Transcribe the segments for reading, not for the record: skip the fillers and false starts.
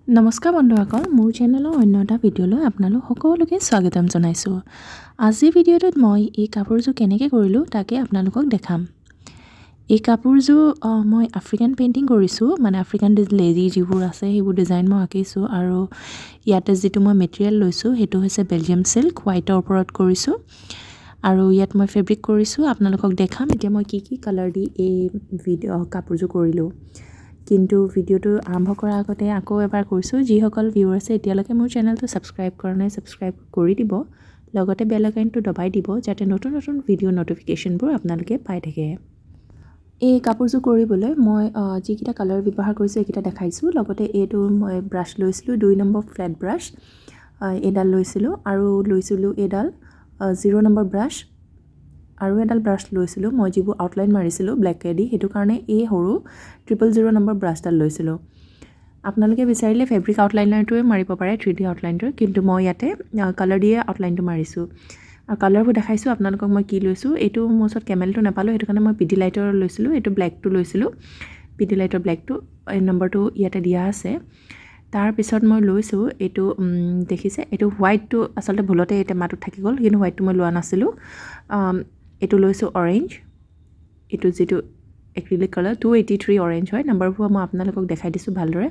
নমস্কাৰ বন্ধুসকল, মোৰ চেনেলৰ অন্য এটা ভিডিঅ'লৈ আপোনালোক সকলোকে স্বাগতম জনাইছোঁ। আজিৰ ভিডিঅ'টোত মই এই কাপোৰযোৰ কেনেকৈ কৰিলোঁ তাকে আপোনালোকক দেখাম। এই কাপোৰযোৰ মই আফ্ৰিকান পেইণ্টিং কৰিছোঁ, মানে আফ্ৰিকান লেজি যিবোৰ আছে সেইবোৰ ডিজাইন মই আঁকিছোঁ। আৰু ইয়াতে যিটো মই মেটেৰিয়েল লৈছোঁ সেইটো হৈছে বেলজিয়াম চিল্ক, হোৱাইটৰ ওপৰত কৰিছোঁ আৰু ইয়াত মই ফেব্ৰিক কৰিছোঁ। আপোনালোকক দেখাম এতিয়া মই কি কি কালাৰ দি এই ভিডিঅ' কাপোৰযোৰ কৰিলোঁ। কিন্তু ভিডিঅ'টো আৰম্ভ কৰাৰ আগতে আকৌ এবাৰ কৈছোঁ, যিসকল ভিউৱাৰ্ছে এতিয়ালৈকে মোৰ চেনেলটো ছাবস্ক্ৰাইব কৰা নাই, ছাবস্ক্ৰাইব কৰি দিব, লগতে বেল আইকনটো দবাই দিব, যাতে নতুন নতুন ভিডিঅ' ন'টিফিকেশ্যনবোৰ আপোনালোকে পাই থাকে। এই কাপোৰযোৰ কৰিবলৈ মই যিকেইটা কালাৰ ব্যৱহাৰ কৰিছোঁ এইকেইটা দেখাইছোঁ। লগতে এইটো মই ব্ৰাছ লৈছিলোঁ, 2 নম্বৰ ফ্লেট ব্ৰাছ এইডাল লৈছিলোঁ, আৰু লৈছিলোঁ এইডাল 0 নম্বৰ ব্ৰাছ, আৰু এডাল ব্ৰাছ লৈছিলোঁ মই যিবোৰ আউটলাইন মাৰিছিলোঁ ব্লেকেদি, সেইটো কাৰণে এই সৰু 000 নম্বৰ ব্ৰাছডাল লৈছিলোঁ। আপোনালোকে বিচাৰিলে ফেব্ৰিক আউটলাইনাৰটোৱে মাৰিব পাৰে, 3D আউটলাইনটোৱে, কিন্তু মই ইয়াতে কালাৰ দিয়ে আউটলাইনটো মাৰিছোঁ। আৰু কালাৰবোৰ দেখাইছোঁ আপোনালোকক মই কি লৈছোঁ। এইটো মোৰ ওচৰত কেমেলটো নাপালোঁ, সেইটো কাৰণে মই পি ডি লাইটৰ লৈছিলোঁ, এইটো ব্লেকটো লৈছিলোঁ, পি ডি লাইটৰ ব্লেকটো, এই নম্বৰটো ইয়াতে দিয়া আছে। তাৰপিছত মই লৈছোঁ এইটো, দেখিছে এইটো হোৱাইটটো, আচলতে ভুলতে এই টেমাটোত থাকি গ'ল, কিন্তু হোৱাইটটো মই লোৱা নাছিলোঁ। এইটো লৈছোঁ অৰেঞ্জ, এইটো যিটো এক্ৰিলিক কালাৰ 283 অৰেঞ্জ হয়, নাম্বাৰবোৰ মই আপোনালোকক দেখাই দিছোঁ ভালদৰে।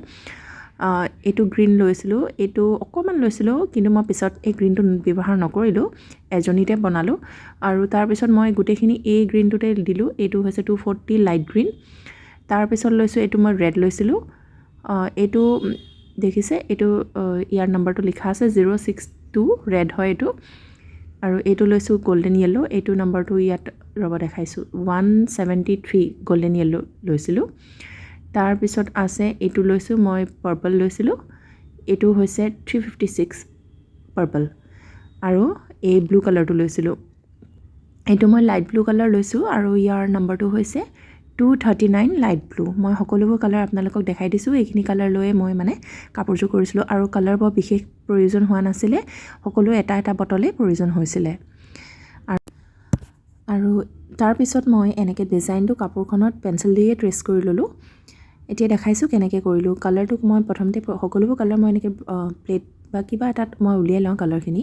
এইটো গ্ৰীণ লৈছিলোঁ, এইটো অকণমান লৈছিলোঁ, কিন্তু মই পিছত এই গ্ৰীণটো ব্যৱহাৰ নকৰিলোঁ, এজনীতে বনালোঁ। আৰু তাৰপিছত মই গোটেইখিনি এই গ্ৰীণটোতে দিলোঁ, এইটো হৈছে 240 লাইট গ্ৰীণ। তাৰপিছত লৈছোঁ এইটো মই ৰেড লৈছিলোঁ, এইটো দেখিছে এইটো ইয়াৰ নাম্বাৰটো লিখা আছে 062 ৰেড হয় এইটো। আৰু এইটো লৈছোঁ গল্ডেন য়েল্ল', এইটো নাম্বাৰটো ইয়াত ৰ'ব দেখাইছোঁ, 173 গল্ডেন য়েল্ল' লৈছিলোঁ। তাৰপিছত আছে এইটো লৈছোঁ মই পাৰ্পল লৈছিলোঁ, এইটো হৈছে 356 পাৰ্পল। আৰু এই ব্লু কালাৰটো লৈছিলোঁ, এইটো মই লাইট ব্লু কালাৰ লৈছোঁ আৰু ইয়াৰ নাম্বাৰটো হৈছে 239 লাইট ব্লু। মই সকলোবোৰ কালাৰ আপোনালোকক দেখাই দিছোঁ। এইখিনি কালাৰ লৈয়ে মই মানে কাপোৰযোৰ কৰিছিলোঁ আৰু কালাৰ বৰ বিশেষ প্ৰয়োজন হোৱা নাছিলে, সকলো এটা এটা বটলেই প্ৰয়োজন হৈছিলে। আৰু তাৰপিছত মই এনেকৈ ডিজাইনটো কাপোৰখনত পেঞ্চিল দিয়ে ট্ৰেচ কৰি ল'লোঁ। এতিয়া দেখাইছোঁ কেনেকৈ কৰিলোঁ। কালাৰটোক মই প্ৰথমতে সকলোবোৰ কালাৰ মই এনেকৈ প্লেট বা কিবা এটাত মই উলিয়াই লওঁ কালাৰখিনি।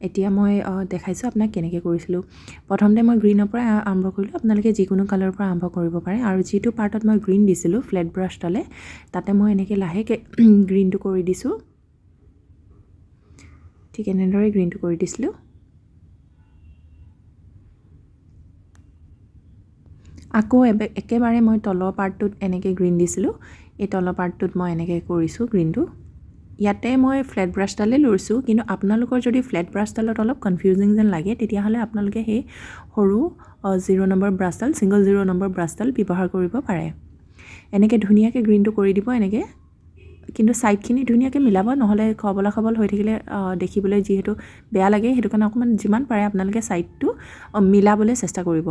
এতিয়া মই দেখাইছোঁ আপোনাক কেনেকৈ কৰিছিলোঁ। প্ৰথমতে মই গ্ৰীণৰ পৰা আৰম্ভ কৰিলোঁ, আপোনালোকে যিকোনো কালাৰৰ পৰা আৰম্ভ কৰিব পাৰে। আৰু যিটো পাৰ্টত মই গ্ৰীণ দিছিলোঁ ফ্লেট ব্ৰাছডালে, তাতে মই এনেকৈ লাহেকৈ গ্ৰীণটো কৰি দিছোঁ, ঠিক এনেদৰে গ্ৰীণটো কৰি দিছিলোঁ। আকৌ একেবাৰে মই তলৰ পাৰ্টটোত এনেকৈ গ্ৰীণ দিছিলোঁ, এই তলৰ পাৰ্টটোত মই এনেকৈ কৰিছোঁ গ্ৰীণটো। ইয়াতে মই ফ্লেট ব্ৰাছডালেই লৈছোঁ, কিন্তু আপোনালোকৰ যদি ফ্লেট ব্ৰাছডালত অলপ কনফিউজিং যেন লাগে তেতিয়াহ'লে আপোনালোকে সেই সৰু 0 নম্বৰ ব্ৰাছডাল, ছিংগল 0 নম্বৰ ব্ৰাছডাল ব্যৱহাৰ কৰিব পাৰে। এনেকৈ ধুনীয়াকৈ গ্ৰীণটো কৰি দিব এনেকৈ, কিন্তু ছাইডখিনি ধুনীয়াকৈ মিলাব, নহ'লে খবলা খবল হৈ থাকিলে দেখিবলৈ যিহেতু বেয়া লাগে, সেইটো কাৰণে অকণমান যিমান পাৰে আপোনালোকে ছাইডটো মিলাবলৈ চেষ্টা কৰিব।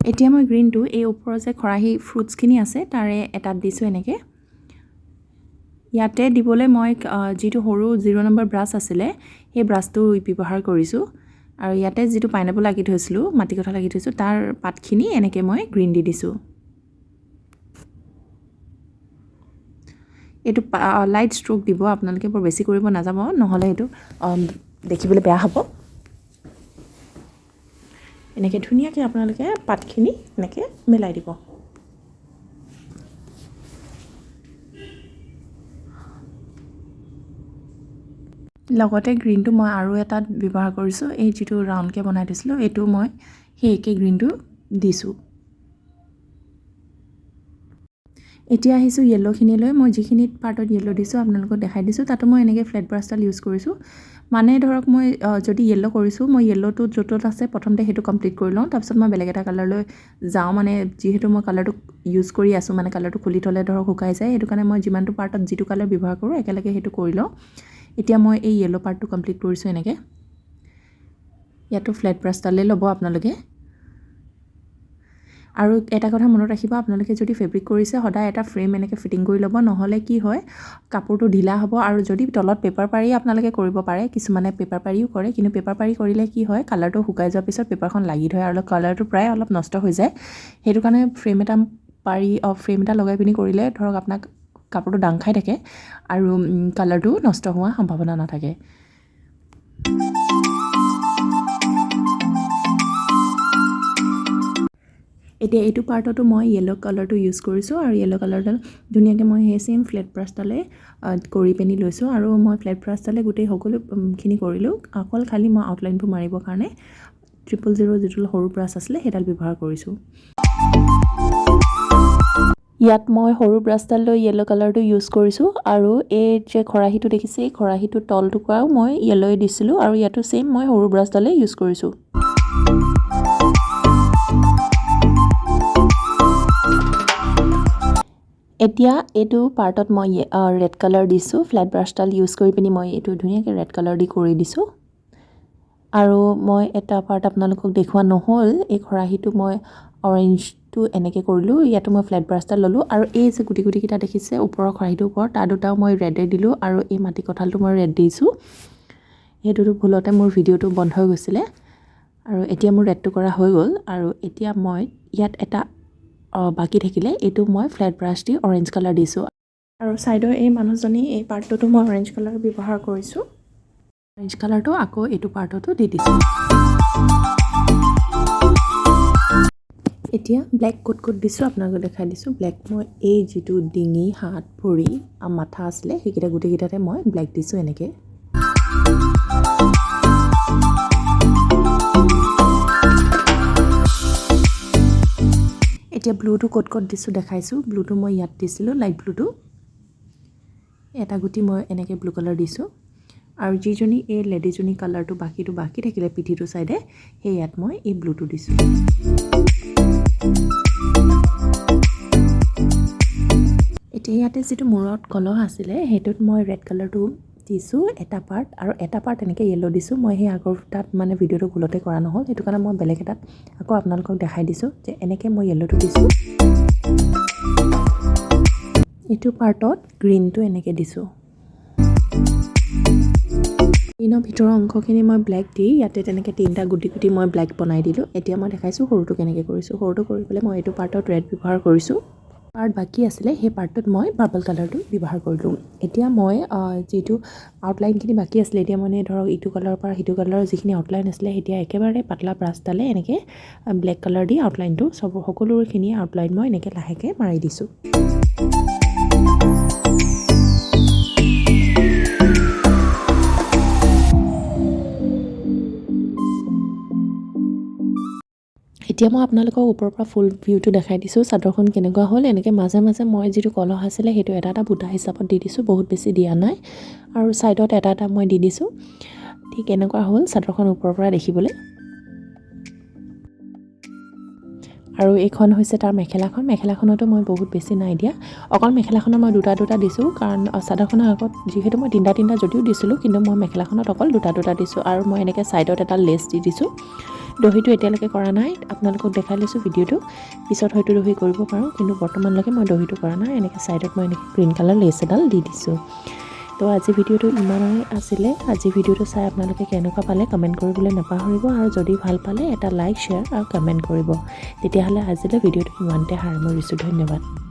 এতিয়া মই গ্ৰীণটো এই ওপৰৰ যে খৰাহী ফ্ৰুটছখিনি আছে তাৰে এটাত দিছোঁ এনেকৈ। ইয়াতে দিবলৈ মই যিটো সৰু 0 নম্বৰ ব্ৰাছ আছিলে সেই ব্ৰাছটো ব্যৱহাৰ কৰিছোঁ। আৰু ইয়াতে যিটো পাইনএপল আঁকি থৈছিলোঁ, মাটি কঁঠাল আঁকি থৈছোঁ, তাৰ পাতখিনি এনেকৈ মই গ্ৰীণ দি দিছোঁ। এইটো লাইট ষ্ট্ৰ'ক দিব আপোনালোকে, বৰ বেছি কৰিব নাযাব, নহ'লে এইটো দেখিবলৈ বেয়া হ'ব। এনেকৈ ধুনীয়াকৈ আপোনালোকে পাতখিনি এনেকৈ মিলাই দিব। লগতে গ্ৰীণটো মই আৰু এটাত ব্যৱহাৰ কৰিছোঁ, এই যিটো ৰাউণ্ডকৈ বনাই থৈছিলোঁ এইটো মই সেই একে গ্ৰীণটো দিছোঁ। এতিয়া আহিছোঁ য়েল্ল'খিনিলৈ। মই যিখিনি পাৰ্টত য়েল্ল' দিছোঁ আপোনালোকক দেখাই দিছোঁ, তাতো মই এনেকৈ ফ্লেট ব্ৰাছডাল ইউজ কৰিছোঁ। মানে ধৰক মই যদি য়েল্ল' কৰিছোঁ, মই য়েল্ল'টো য'ত য'ত আছে প্ৰথমতে সেইটো কমপ্লিট কৰি লওঁ, তাৰপিছত মই বেলেগ এটা কালাৰলৈ যাওঁ। মানে যিহেতু মই কালাৰটো ইউজ কৰি আছোঁ, মানে কালাৰটো খুলি থ'লে ধৰক শুকাই যায়, সেইটো কাৰণে মই যিমানটো পাৰ্টত যিটো কালাৰ ব্যৱহাৰ কৰোঁ একেলগে সেইটো কৰি লওঁ। এতিয়া মই এই য়েল্ল' পাৰ্টটো কমপ্লিট কৰিছোঁ এনেকৈ। ইয়াতো ফ্লেট ব্ৰাছডালেই ল'ব আপোনালোকে। আৰু এটা কথা মনত ৰাখিব, আপোনালোকে যদি ফেব্ৰিক কৰিছে সদায় এটা ফ্ৰেম এনেকৈ ফিটিং কৰি ল'ব, নহ'লে কি হয় কাপোৰটো ঢিলা হ'ব। আৰু যদি তলত পেপাৰ পাৰি আপোনালোকে কৰিব পাৰে, কিছুমানে পেপাৰ পাৰিও কৰে, কিন্তু পেপাৰ পাৰি কৰিলে কি হয় কালাৰটো শুকাই যোৱাৰ পিছত পেপাৰখন লাগি ধৰে আৰু কালাৰটো প্ৰায় অলপ নষ্ট হৈ যায়। সেইটো কাৰণে ফ্ৰেম এটা পাৰি, ফ্ৰেম এটা লগাই পিনি কৰিলে ধৰক আপোনাক কাপোৰটো দাং খাই থাকে আৰু কালাৰটো নষ্ট হোৱাৰ সম্ভাৱনা নাথাকে। এতিয়া এইটো পাৰ্টতো মই য়েল্ল' কালাৰটো ইউজ কৰিছোঁ আৰু য়েল্ল' কালাৰডাল ধুনীয়াকৈ মই সেই ছেইম ফ্লেট ব্ৰাছডালে কৰি পিনি লৈছোঁ আৰু মই ফ্লেট ব্ৰাছডালে গোটেই সকলোখিনি কৰিলোঁ। অকল খালি মই আউটলাইনবোৰ মাৰিবৰ কাৰণে 000 যিটো সৰু ব্ৰাছ আছিলে সেইডাল ব্যৱহাৰ কৰিছোঁ। ইয়াত মই সৰু ব্ৰাছডাল লৈ য়েল্ল' কালাৰটো ইউজ কৰিছোঁ আৰু এই যে খৰাহীটো দেখিছে, এই খৰাহীটোৰ তল টুকুৰাও মই য়েল্ল'য়ে দিছিলোঁ আৰু ইয়াতো ছেইম মই সৰু ব্ৰাছডালেই ইউজ কৰিছোঁ। এতিয়া এইটো পাৰ্টত মই ৰেড কালাৰ দিছোঁ। ফ্লেট ব্ৰাছডাল ইউজ কৰি পিনি মই এইটো ধুনীয়াকৈ ৰেড কালাৰ দি কৰি দিছোঁ। আৰু মই এটা পাৰ্ট আপোনালোকক দেখুওৱা নহ'ল, এই খৰাহীটো মই অৰেঞ্জটো এনেকৈ কৰিলোঁ। ইয়াতো মই ফ্লেট ব্ৰাছডাল ল'লোঁ আৰু এই যে গুটি গুটিকেইটা দেখিছে ওপৰৰ খৰাহীটোৰ ওপৰত, তাৰ দুটাও মই ৰেডে দিলোঁ আৰু এই মাটি কঁঠালটো মই ৰেড দিছোঁ। সেইটোতো ভুলতে মোৰ ভিডিঅ'টো বন্ধ হৈ গৈছিলে আৰু এতিয়া মোৰ ৰেডটো কৰা হৈ গ'ল। আৰু এতিয়া মই ইয়াত এটা বাকী থাকিলে, এইটো মই ফ্লেট ব্ৰাছ দি অৰেঞ্জ কালাৰ দিছোঁ আৰু ছাইডৰ এই মানুহজনী এই পাৰ্টটোতো মই অৰেঞ্জ কালাৰ ব্যৱহাৰ কৰিছোঁ। অৰেঞ্জ কালাৰটো আকৌ এইটো পাৰ্টতো দি দিছোঁ। এতিয়া ব্লেক ক'ত ক'ত দিছোঁ আপোনালোকক দেখাই দিছোঁ। ব্লেক মই এই যিটো ডিঙি, হাত, ভৰি আৰু মাথা আছিলে, সেইকেইটা গোটেইকেইটাতে মই ব্লেক দিছোঁ এনেকৈ। এতিয়া ব্লুটো ক'ত ক'ত দিছোঁ দেখাইছোঁ। ব্লুটো মই ইয়াত দিছিলোঁ, লাইট ব্লুটো এটা গুটি মই এনেকৈ ব্লু কালাৰ দিছোঁ। আৰু যিজনী এই লেডিজনী কালাৰটো বাকীটো বাকী থাকিলে পিঠিটো চাইডে, সেই ইয়াত মই এই ব্লুটো দিছোঁ। এতিয়া ইয়াতে যিটো মূৰত কলহ আছিলে, সেইটোত মই ৰেড কালাৰটো দিছোঁ এটা পাৰ্ট আৰু এটা পাৰ্ট এনেকৈ য়েল্ল' দিছোঁ। মই সেই আগৰ তাত মানে ভিডিঅ'টো ভুলতে কৰা নহ'ল, সেইটো কাৰণে মই বেলেগ এটাত আকৌ আপোনালোকক দেখাই দিছোঁ যে এনেকৈ মই য়েল্ল'টো দিছোঁ। এইটো পাৰ্টত গ্ৰীণটো এনেকৈ দিছোঁ। গ্ৰীণৰ ভিতৰৰ অংশখিনি মই ব্লেক দি ইয়াতে তেনেকৈ তিনিটা গুটি গুটি মই ব্লেক বনাই দিলোঁ। এতিয়া মই দেখাইছোঁ সৰুটো কেনেকৈ কৰিছোঁ। সৰুটো কৰি পেলাই মই এইটো পাৰ্টত ৰেড ব্যৱহাৰ কৰিছোঁ। পাৰ্ট বাকী আছিলে, সেই পাৰ্টটোত মই পাৰ্পল কালাৰটো ব্যৱহাৰ কৰিলোঁ। এতিয়া মই যিটো আউটলাইনখিনি বাকী আছিলে, এতিয়া মানে ধৰক ইটো কালাৰৰ পৰা সিটো কালাৰৰ যিখিনি আউটলাইন আছিলে, এতিয়া একেবাৰে পাতলা ব্ৰাছডালে এনেকৈ ব্লেক কালাৰ দি আউটলাইনটো চব সকলোখিনি আউটলাইন মই এনেকৈ লাহেকৈ মাৰি দিছোঁ। এতিয়া মই আপোনালোকক ওপৰৰ পৰা ফুল ভিউটো দেখাই দিছোঁ, চাদৰখন কেনেকুৱা হ'ল। এনেকৈ মাজে মাজে মই যিটো কলহ আছিলে, সেইটো এটা এটা বুটা হিচাপত দি দিছোঁ, বহুত বেছি দিয়া নাই আৰু ছাইডত এটা এটা মই দি দিছোঁ। ঠিক এনেকুৱা হ'ল চাদৰখন ওপৰৰ পৰা দেখিবলৈ। আৰু এইখন হৈছে তাৰ মেখেলাখন। মেখেলাখনতো মই বহুত বেছি নাই দিয়া, অকল মেখেলাখনত মই দুটা দুটা দিছোঁ, কাৰণ চাদৰখনৰ আগত যিহেতু মই তিনিটা তিনিটা যদিও দিছিলোঁ, কিন্তু মই মেখেলাখনত অকল দুটা দুটা দিছোঁ। আৰু মই এনেকৈ ছাইডত এটা লেচ দি দিছোঁ। দহিটো এতিয়ালৈকে কৰা নাই, আপোনালোকক দেখাই লৈছোঁ ভিডিঅ'টো, পিছত হয়তো দহি কৰিব পাৰোঁ, কিন্তু বৰ্তমানলৈকে মই দহিটো কৰা নাই। এনেকৈ ছাইডত মই এনেকৈ গ্ৰীণ কালাৰ লেচ এডাল দি দিছোঁ। তো আজি ভিডিঅ'টো ইমানেই আছিলে। আজি ভিডিঅ'টো চাই আপোনালোকে কেনেকুৱা পালে কমেণ্ট কৰিবলৈ নাপাহৰিব আৰু যদি ভাল পালে এটা লাইক, শ্বেয়াৰ আৰু কমেণ্ট কৰিব। তেতিয়াহ'লে আজিলৈ ভিডিঅ'টো ইমানতে সামৰিছোঁ। ধন্যবাদ।